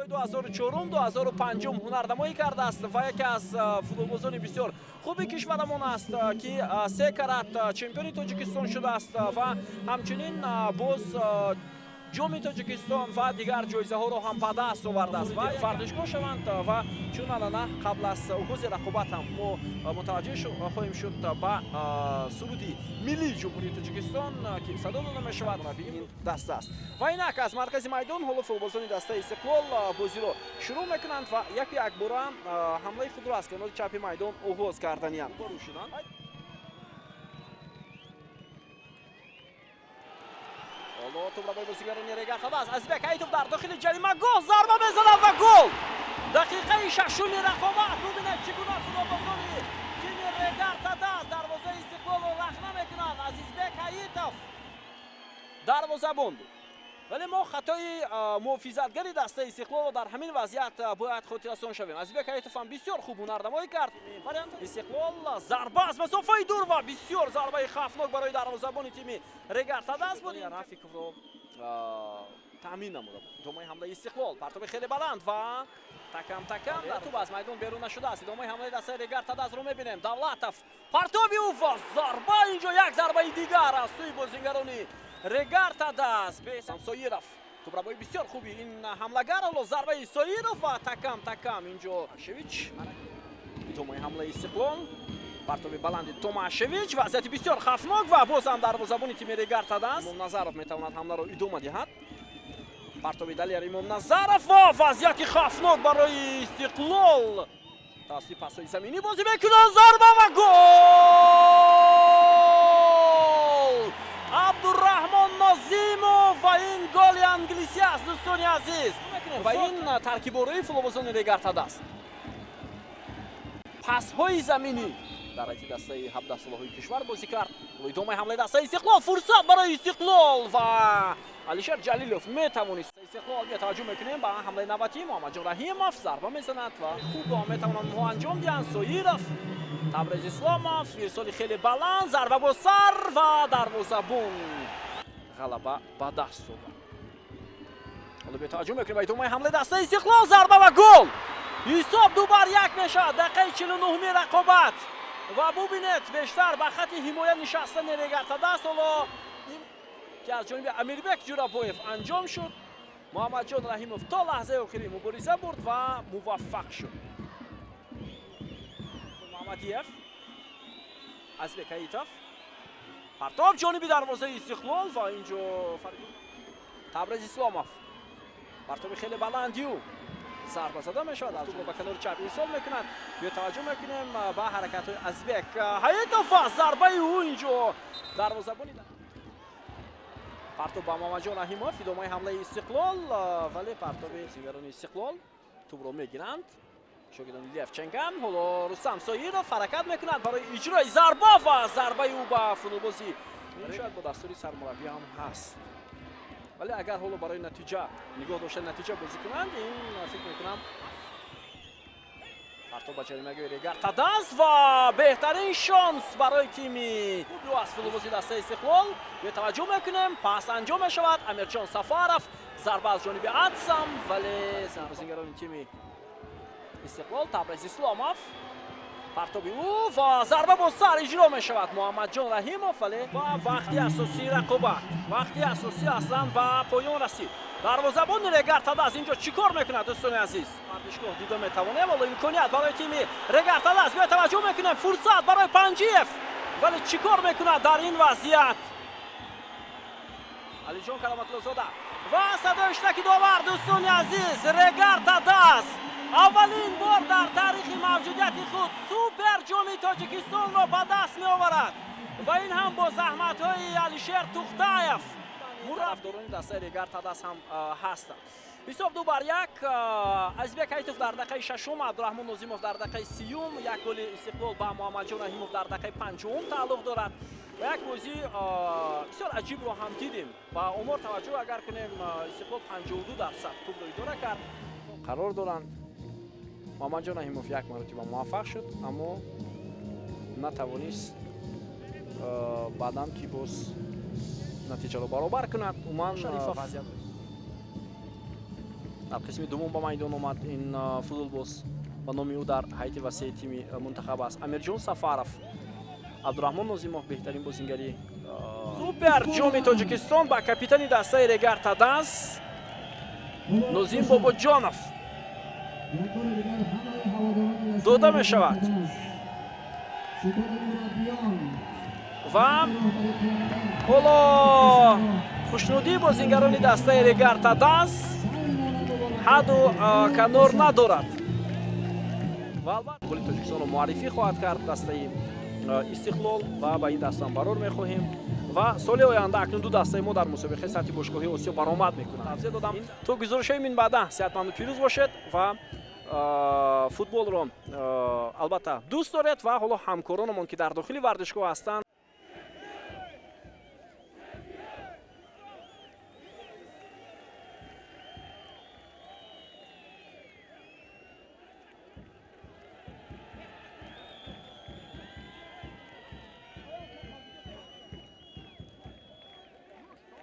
Солҳои 2004, 2005 ҳунарнамоӣ кардааст ва яке аз футболбозони бисёр хуби кишварамон аст, ки се карат чемпиони Тоҷикистон шудааст ва ҳамчунин боз Ҷоми Тоҷикистон ва дигар ҷоизаҳоро ҳам ба даст овардааст. Ва варзишгоҳ шаванд ва чун анъана қабл аз оғози рақобат ҳам мо мутаваҷҷеҳ хоҳем шуд ба суруди миллии Ҷумҳурии Тоҷикистон, ки садо дода мешавад, ин даста аст. Ва инак аз маркази майдон ҳоло футболбозони дастаи Истиқлол бозиро шурӯъ мекунанд ва яку якбора ҳамлаи худро аз канори чапи майдон оғоз карданиянд. Ҳоло тӯбро бо бозигарони Регар Тадаз. Азизбек Ҳаитов дар дохили ҷаримагоҳ зарба мезанад ва гол! Дақиқаи шашуми рақобат. Бубинед, чӣ гуна футболбозони тими Регар Тадаз дарвозаи Истиқлолро рахна мекунанд. Азизбек Ҳаитов дарвозабон буд, вале мо хатои муҳофизатгари дастаи Истиқлолро дар ҳамин вазъият бояд хотиррасон шавем. Азизбек Ҳаитов ҳам бисёр хуб ҳунарнамоӣ кард. Истиқлол, зарба аз масофаи дур ва бисёр зарбаи хавфнок барои дарвозабони тими Регар Тадаз буд. Рафиковро таъмин намуда буд. Идомаи ҳамлаи Истиқлол, партоби хеле баланд ва такам такам дар тӯб аз майдон берун нашудааст. Идомаи ҳамлаи дастаи Регар Тадазро мебинем. Давлатов, партоби ӯ ва зарба, инҷо як зарбаи дигар аз сӯи бозингарони Регар Тадаз. Соиров, тӯбрабои бисёр хуби ин ҳамлагар, ҳоло зарбаи Соиров ва такам такам инҷо Шевич. Идомаи ҳамлаи Истиқлол, партоби баланди Томашевич, вазъияти бисёр хавфнок ва боз ҳам дарвозабони тими Регар Тадаз. Имомназаров метавонад ҳамларо идома диҳад. Партоби Далер Имомназаров ва вазъияти хавфнок барои Истиқлол. Тавассути пасҳои заминӣ бозӣ мекунанд, зарба ва гол! Абдурраҳмон Нозимов ва ин голи англисӣ аст, дӯстони азиз. Ва ин таркиборои футболбозони Регар Тадаз, пасҳои заминӣ дар ҳайати дастаи 17-солаҳои кишвар бозӣ кард. Идомаи ҳамлаи дастаи Истиқлол, фурсат барои Истиқлол ва Алишер Ҷалилов метавонист. Истиқлол, таваҷҷӯҳ мекунем ба ҳамлаи навбатӣ. Муҳаммадҷон Раҳимов зарба мезанад ва хуб метавонанд онҳо анҷом диҳанд. Соиров, Табрез Исломов, ирсоли хеле баланд, зарба бо сар ва дарвозабон ғалаба ба даст овард. Ҳоло бетаваҷҷӯҳ мекунем ба идомаи ҳамлаи дастаи Истиқлол, зарба ва гол! Ҳисоб 2-1 мешавад. Дақиқаи 49-уми рақобат ва бубинед, бештар ба хати ҳимоя нишастани Регар Тадаз ҳоло, ки аз ҷониби Амирбек Ҷурабоев анҷом шуд. Муҳаммадҷон Раҳимов то лаҳзаи охирӣ мубориза бурд ва муваффақ шуд. Муҳаммадиев, Азизбек Ҳаитов, партоб ҷониби дарвозаи Истиқлол ва инҷо Табрез Исломов, партоби хеле баланди ӯ, зарба зада мешавад, аз тӯбро ба канори чап ирсол мекунад. Биё таваҷҷӯҳ мекунем ба ҳаракатҳои Азизбек Ҳаитов ва зарбаи ӯ, инҷо дарвозабони. Партоб ба Муҳаммадҷон Раҳимов, идомаи ҳамлаи Истиқлол, вале партоби зингарони Истиқлол тӯбро мегиранд шогирдони Левченко. Ҳоло Рустам Соиров ҳаракат мекунад барои иҷрои зарба ва зарбаи ӯ ба футболбози, шояд бо дастури сармураббӣ ҳам ҳаст, вале агар ҳоло барои натиҷа, нигоҳ доштани натиҷа бозӣ кунанд, ин фикр мекунам. Партоб ба ҷаримагоҳи Регар Тадаз ва беҳтарин шонс барои тими хуби аз футболбози дастаи Истиқлол. Бетаваҷҷӯҳ мекунем, пас анҷом мешавад. Амирҷон Сафаров, зарба аз ҷониби Адсам, вале бозингарони тими Истиқлол. Табрез Исломов, партоби ӯ ва зарба бо сар иҷро мешавад, Муҳаммадҷон Раҳимов, вале ва вақти асосии рақобат, вақти асосӣ аслан ба поён расид. Дарвозабони Регар Тадаз инҷо чӣ кор мекунад, дӯстони азиз? Варзишгоҳ дида метавонем. Ҳоло имконият барои тими Регар Тадаз, биё таваҷҷӯҳ мекунем, фурсат барои Панҷиев, вале чӣ кор мекунад дар ин вазъият Алиҷон Кароматуллозода? Ва садои штаки довар, дӯстони азиз, Регар Тадаз аввалин бор дар таърихи мавҷудияти худ супер ҷоми Тоҷикистонро ба даст меоварад ва ин ҳам бо заҳматҳои Алишер Тухтаев, мурабдорони дастаи Регар Тадаз ҳам ҳастанд. Ҳисоб 2-1. Азизбек Ҳаитов дар дақиқаи шашум, Абдураҳмон Нозимов дар дақиқаи 30-ум, як голи Истиқлол ба Муҳаммадҷон Раҳимов дар дақиқаи 50-ум тааллуқ дорад. Ва як бозии бисёр аҷибро ҳам дидем. Ба омор таваҷҷӯҳ агар кунем, Истиқлол 52% тӯбро идора кард. Қарор доранд. Муҳаммадҷон Раҳимов як маротиба муваффақ шуд, аммо натавонист баъдан ки боз натиҷаро баробар кунад. Уман Шарифов. Дар қисми дуввум ба майдон омад. Ин футболбоз ба номи ӯ дар ҳайати васеи тими мунтахаб аст. Амирҷон Сафаров, Абдураҳмон Нозимов беҳтарин бозингари Супер Ҷоми Тоҷикистон ба капитани дастаи Регар ТадАЗ Нозим Бобоҷонов дода мешавад. Ва ҳоло хушнудии бозингарони дастаи Регар ТадАЗ ҳадду канор надорад. Ва албатта, футболи Тоҷикистонро муаррифӣ хоҳад кард дастаи Истиқлол ва ба ин даста барор мехоҳем. Ва соли оянда акнун ду дастаи мо дар мусобиқаи сатҳи бошгоҳии Осиё баромад мекунанд. Тавзеҳ додам. То гузоришҳои минбаъда сеҳатманду пирӯз бошед ва футболро албатта дӯст доред. Ва ҳоло ҳамкоронамон, ки дар дохили варзишгоҳ ҳастанд.